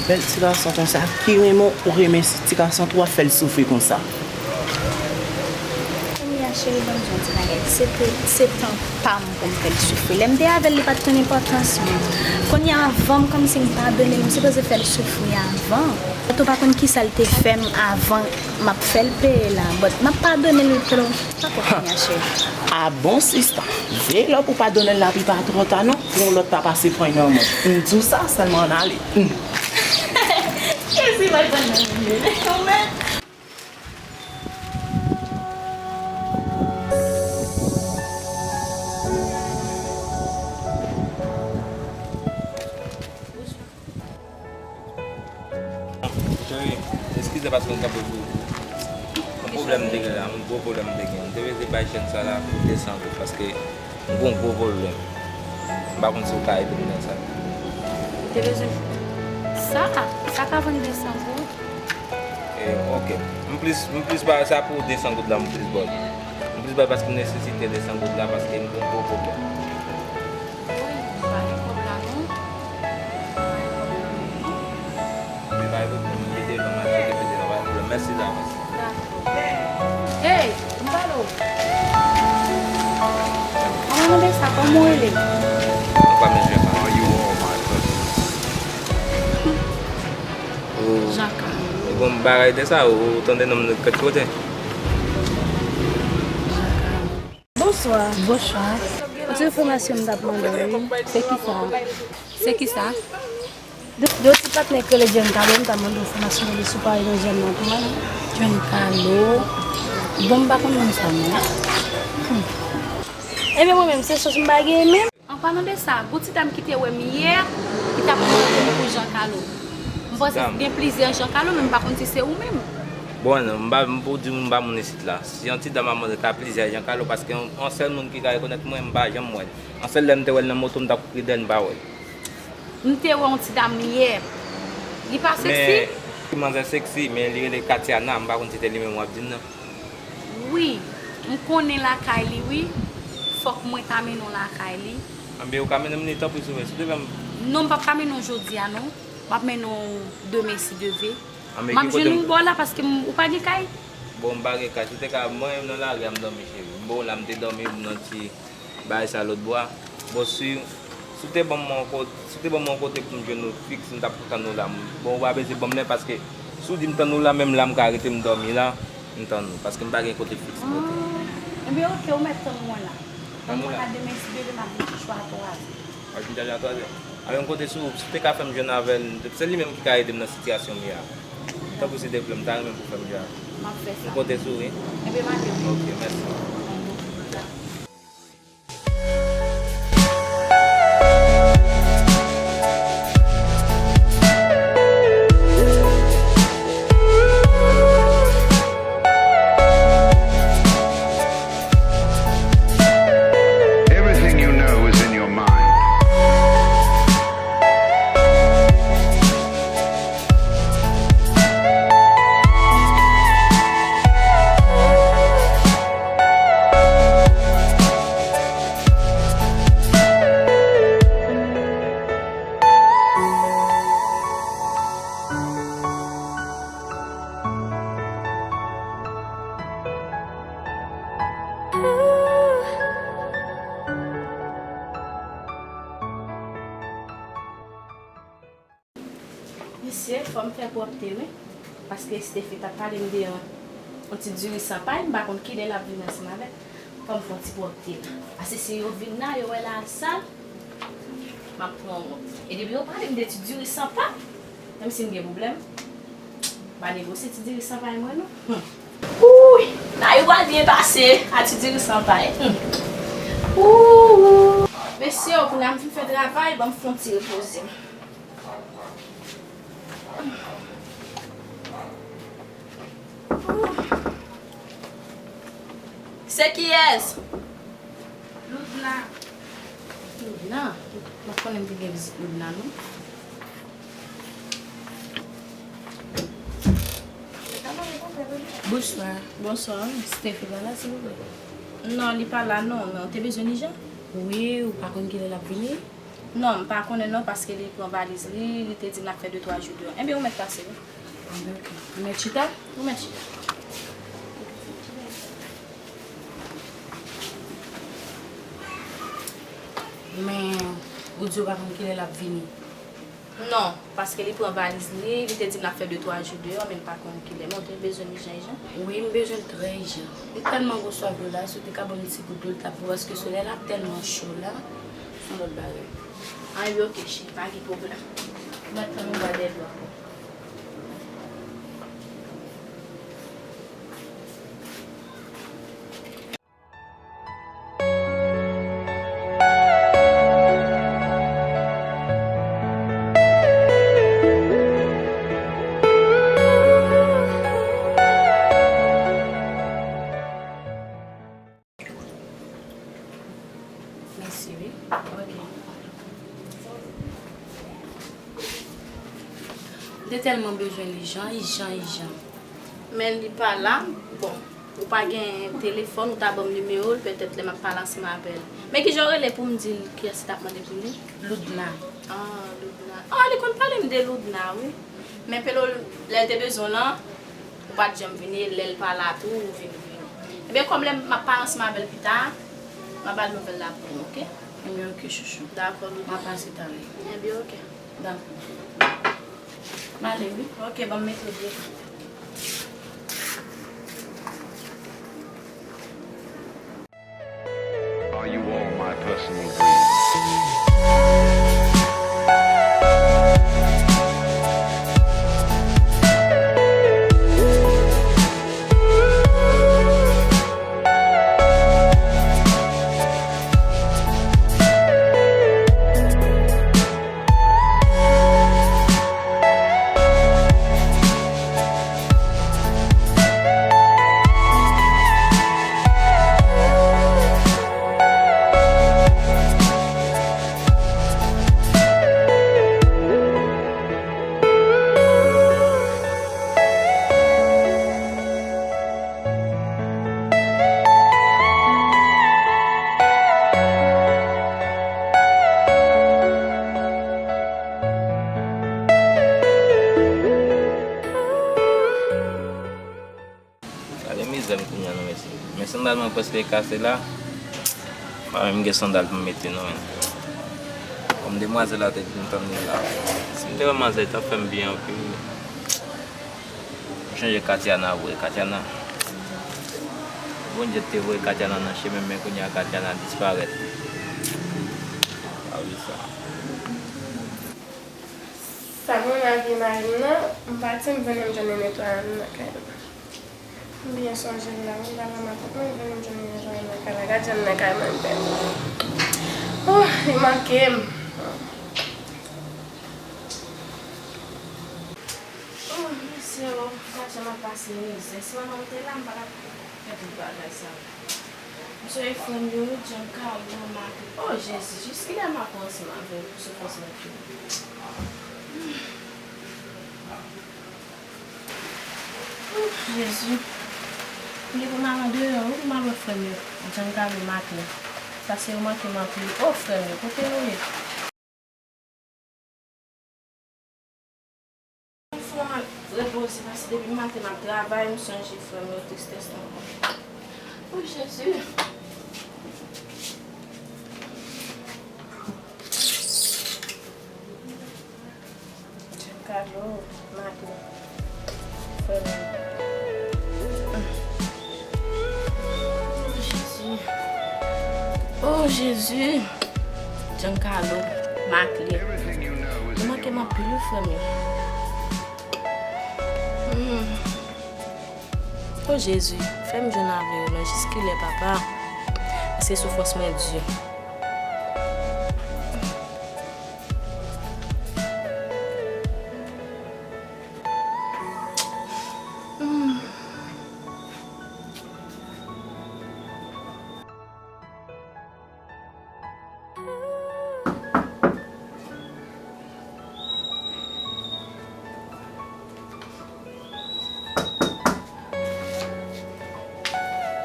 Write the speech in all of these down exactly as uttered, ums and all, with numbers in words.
Bèl ti gason konsa ki renmen w, ou renmen ti gason tou ap fè l soufri konsa. Kounye a, cheri, ban m di w yon ti bagay. Se te, se tan pa m pou m fè l soufri. Lè m te avè l, li pa t konn enpòtans mwen. Kounye a, avan m kòmsi m padone l, m sipoze fè l soufri avan. Ou pa konn kisa l te fè m avan m ap fè l peye la. But m ap padone l tou. Pa kwè kounye a, cheri. Ah bon, sista? Veye lè pou w padone l la, epi pa twò ta non. Pou yon lòt pa pase pran nan men w. M di w sa, sèlman ann ale. Hmm. Jezi, mwen konn nan men w. Cheri, eskize paske m kanpe pou ou. Yon pwoblèm m te gen la, yon gwo pwoblèm m te gen. M te vle bay chèn sa la pou de san goud paske m gen yon gwo pwoblèm. M pa konn si w ka ede m nan sa. Ou te bezwen sa? Sa ka vann de san goud? E, ok. M plis, m plis ba sa pou de san goud la, m plis ba l. M plis ba l paske m nesesite de san goud la paske m gen yon gwo pwoblèm. Wi, pa gen pwoblèm non. Pa gen pwoblèm non. Men pa gen pwoblèm, m mete nan mache, m mete nan, pa gen pwoblèm. Mèsi davans. Dakò. Hey, m pale w. Mwen mande sa, kòman w rele? Mwen pa menm jan pa. Ou Jean Carlo. Bon, bagay de sa, ou tande non m nan kèk kote. Jean Carlo. Bonswa. Bonswa. Yon ti enfòmasyon m t ap mande w, wi. Se kisa? Se kisa? De, de yon ti patnè k rele John Carlo, m ta mande w enfòmasyon de li si w pa nan zòn nan tou, wè. John Carlo. Bon, m pa konn moun sa, non. Hmm. Ebyen, mwen menm, se chans m pa genyen menm. An palan de sa, gon ti dam ki te wè m yè, ki t ap mande m pou Jean Carlo. M panse gen plizyè Jean Carlo, men m pa konn si se ou menm. Bon, m pa, m pou di m pa moun isit la. Si yon ti dam ap mande, ka plizyè Jean Carlo, paske yon, yon sèl moun ki ka rekonèt mwen, m pa janm wè l. Yon sèl lè m te wè l nan moto, m t ap kouri dèyè l, m pa wè l. M te wè yon ti dam yè. Li pa seksi? Men, li manzè seksi, men li rele Katiana, m pa konn si te li menm w ap di m nan. Wi, m konnen lakay li, wi. Fòk mwen ta mennen w lakay li. Anben, ou ka mennen m li, tanpri, silvouplè. Si w te fè m... Non, m p ap ka mennen w jodi a, non. M ap mennen w demen, si Dye vle. Anben, m ap jwenn ou bò la, paske m, ou pa gen kay? Bon, m pa gen kay. Si w te ka, mwen menm nan lari a, m dòmi, cheri. M bon la, m te dòmi nan ti bagay sa lòtbò a. Bon, si, si w te ban m yon kote, si w te ban m yon kote pou m jwenn ou fiks, m t ap tann ou la. Bon, ou pa bezwen ban m lè, paske si w di m tann ou la, menm la m ka rete m dòmi la, m tann ou, paske m pa gen kote fiks pou rete. Ah, enben, oke, ou mèt tann mwen la. Tann mwen la, demen, si Dye vle, m ap vin chèche w a twa zè. W ap vin chèche a twa zè? Anben, m konte sou ou. Si w te ka fè m jwenn avè l, se li menm ki ka ede m nan sitiyasyon m ye a. Tanpri, silvouplè, m ta renmen pou w fè m jwenn avè l. M ap fè sa. M konte sou ou, wi. Enben, m ale, wi. Oke, mèsi. Everything you know is in your mind. Mesye, fò m fè pwòpte, wi. Paske Stephy t ap pale m de yon, yon ti diri san pay, m pa konn kilè l ap vin ansanm avè l. Fò m fè yon ti pwòpte la. Paske si yo vin la, yo wè la sal, m ap pran wont. E depi yo pale m de ti diri san pay, menm si m gen pwoblèm, m pa negosye ti diri san pay mwen, non. Hmm. Wouy! Layou pral byen pase a ti diri san pay. Hmm. Wouy! Mesye, kounye a m fin fè travay, ban m fè yon ti repoze m. Se kiyès? Loudna. Loudna? M pa konnen m te gen vizit Loudna, non. Bonswa. Bonswa. Stephy pa la, silvouplè? Non, li pa la, non, men w te bezwen li, Jan? Wi, ou pa konn kilè l ap vini? Non, m pa konnen non, paske li pran valiz li, li te di m l ap fè de twa jou deyò. Ebyen, ou mèt pase, wi. Ebyen, ok. Ou mèt chita? Ou mèt chita. Men, ou di ou pa konn kilè l ap vini? Non, paske li pran valiz li, li te di m l ap fè de twa jou deyò, men m pa konn kilè. Men ou te bezwen l ijan ijan? Wi, m bezwen l trè ijan. Li tèlman gwo swaf dlo la, si w te ka ban m yon ti gout dlo, l t ap bon, paske solèy la tèlman cho la, se yon lòt bagay. Anyen, ok, cheri, pa gen pwoblèm. M ap tann ou ba dèyè dlo ankò. Mèsi, wi. Ok. M te tèlman bezwen li, jan, ijan, ijan. Men li pa la. Bon, ou pa gen telefòn, ou ta ban m nimewo l, petèt lè m ap pale ansanm avè l. Men kijan w rele pou m di l kiyès ki t ap mande pou li? Loudna. Ah, Loudna. Ah, li konn pale m de Loudna, wi. Men Pelo, lè l te bezwen w lan, ou pa t janm vini, lè l pa la tou, ou vin vini. Ebyen, kòm lè m ap pale ansanm avè l pita, m a ba l nouvèl la pou ou, ok? Ebyen, ok, chouchou. Dakò, Loudna. M a pase talè. Ebyen, ok. Dakò. M ale, wi. Ok, ban m mete w byen. Are you all my personal dreams? Gade mizè m kounye a non mesye. Men sandal mwen prèske kase la. M pa menm gen sandal pou m mete non men. Kòm demwazèl la te di m tann li la. Si m te wè manzè, li t ap fè m byen anpil. M chanje Katiana vre, Katiana. Bondye te voye Katiana nan chemen m, men kounye a Katiana disparèt. Pa vle sa. Sa mwen avye mari m nan, m pati, m vini, m jwenn li netwaye anndan kay la. M byen sonje l la, m pa nan matant mwen, m vini, m jwenn li netwaye anndan kay la. Gad jan anndan kay mwen bèl. Oh, li manke m. Oh, mesye, oh, gad jan m ap pase mizè. Si manman m te la, m pa t ap fè tout bagay sa yo. M sonje frè m yo, Giancarlo, Marco. Oh, Jezi, jiskilè m ap ansanm avè w pou soufrans mwen fini? Ouf, Jezi. M gen pou m al andeyò, wi, pou m al wè frè m yo, Giancarlo, Marco. Paske yo manke m anpil. Oh, frè m yo, kote nou ye? Fò m al repoze, paske depi maten m ap travay, m sonje frè m yo, tristès lan. O Jezi! Giancarlo, Marco, frè m yo. O Jezi! O Jezi! Giancarlo, Marco, yo manke m anpil wi frè m yo. Hmm. O Jezi, fè m jwenn avè yo nan jiskilè, Papa. Paske soufrans mwen di. Hmm.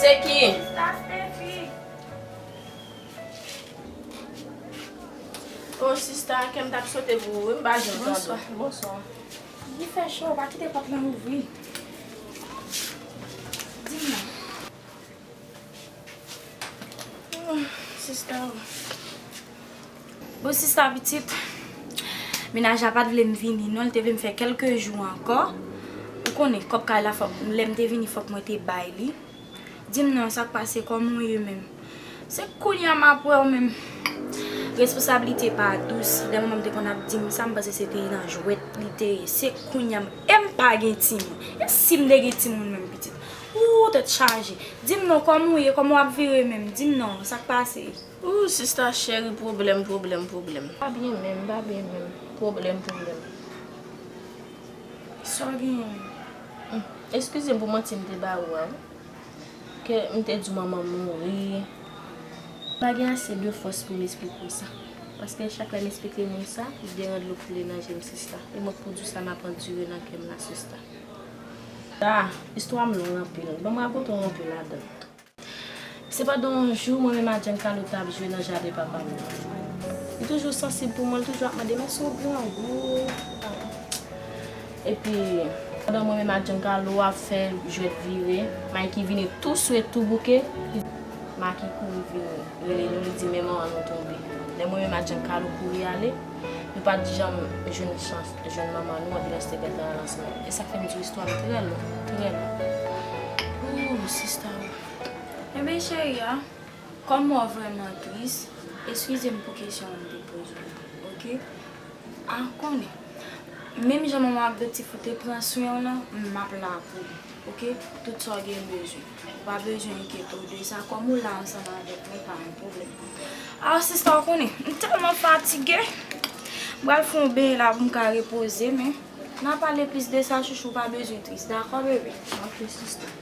Se ki? Sista Steffi. O Sista, kè m t ap sote pou ou, wi, m pa janm tande. Bonswa. Bonswa. Li fè cho, pa kite pòt lan ouvri. Di m non. Oh, sista. Bon, sista pitit, mennaj la pa t vle m vini, non, li te vle m fè kèlke jou ankò. Ou konnen, kòb kay la, fòk, lè m te vini, fòk mwen te bay li. Di m non, sa k pase, kòman w ye menm? Se kounye a m ap wè w menm. Responsablite pa dous. Dè manman m te konn ap di m sa, m panse se te nan jwèt li te ye. Se kounye a m, e m pa gen timoun. E si m te gen timoun menm pitit? Ooh, tèt chaje. Di m non, kòman w ye? Kòman w ap vire menm? Di m non, sa k pase? Ooh, sista cheri, pwoblèm, pwoblèm, pwoblèm. Pa byen menm, pa byen menm. Pwoblèm, pwoblèm. Sa w genyen? Hmm, eskize m pou manti m te ba ou a, wi. Ke m te di w manman m mouri. M pa gen ase de fòs pou m esplike w sa. Paske chak lè m esplike moun sa, li gen dlo koule nan je m, sista. E mwen k pou di w sa m ap andire nan kè m la, sista. Ah, istwa m long anpil. Ban m rakonte w anpil ladan. Se pandan yon jou, mwen menm ak Giancarlo t ap jwe nan jaden papa m nan. Li toujou sansib pou mwen, li toujou ap mande m, èske w grangou? Epi, pandan mwen menm ak Giancarlo ap fè jwèt vire, Mikey vini tou swe, tou bouke. Mikey kouri vini rele nou, li di, men manman nou tonbe. Lè mwen menm ak Giancarlo kouri ale, nou pa t janm jwenn chans jwenn manman nou, anbilans te gentan al ansanm. E sa k fè m di w istwa m trè long, trè long. Ooh, sista. Enben, cheri a, kòm mwen vrèman tris, eskize m pou kesyon an m te poze w la, oke? A, konnen. Menm jan manman ak Dotif ou te pran swen w lan, m ap la pou ou, oke? Tout sa w gen bezwen. Ou pa bezwen enkyete w de sa, kòm ou la ansanm avèk mwen, pa yon pwoblèm. A, sista, w konnen, m tèlman fatige. M pral fè yon benyen la pou m ka repoze, men n a pale plis de sa, chouchou, ou pa bezwen tris, dakò, bebe? Ok, sista.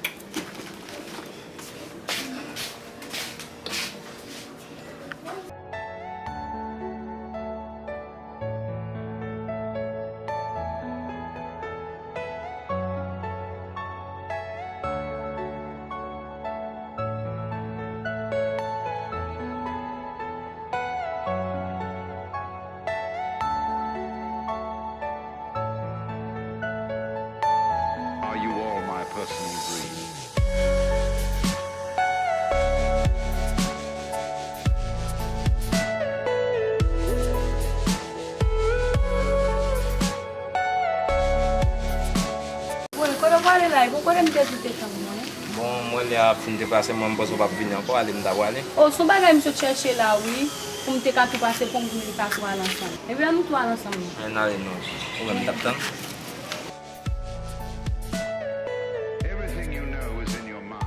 Are you all my personal dreams? Woy, kote w prale la? E pou kote m te di w te tann mwen? Bon, mwen lè a ap fin deplase, mwen m panse w p ap vini ankò, ale m ta prale. O, se yon bagay m sot chèche la wi, pou m te ka tou pase pon pou m li ka tou al ansanm. Ebyen, ann nou tou al ansanm non. Ann ale non. Ou menm t ap tann? Everything you know is in your mind.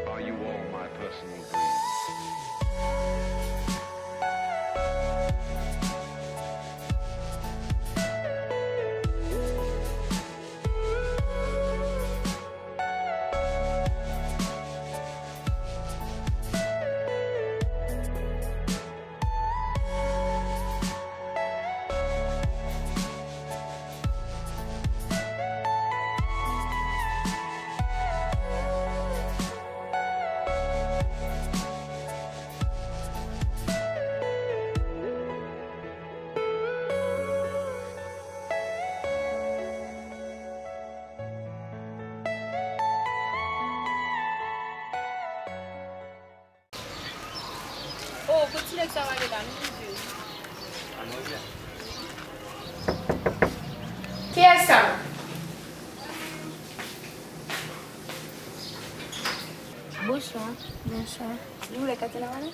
Are you all my personal dreams? Oh, kot ti nèg sa prale la, nou rive. Ann rive. Kiyès sa? Bonswa. Bonswa. Nou lè Katiana pa la?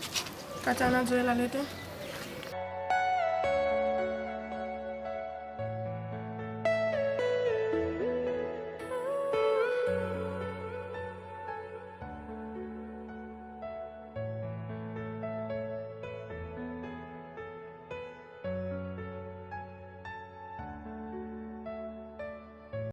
Katiana di l al rete.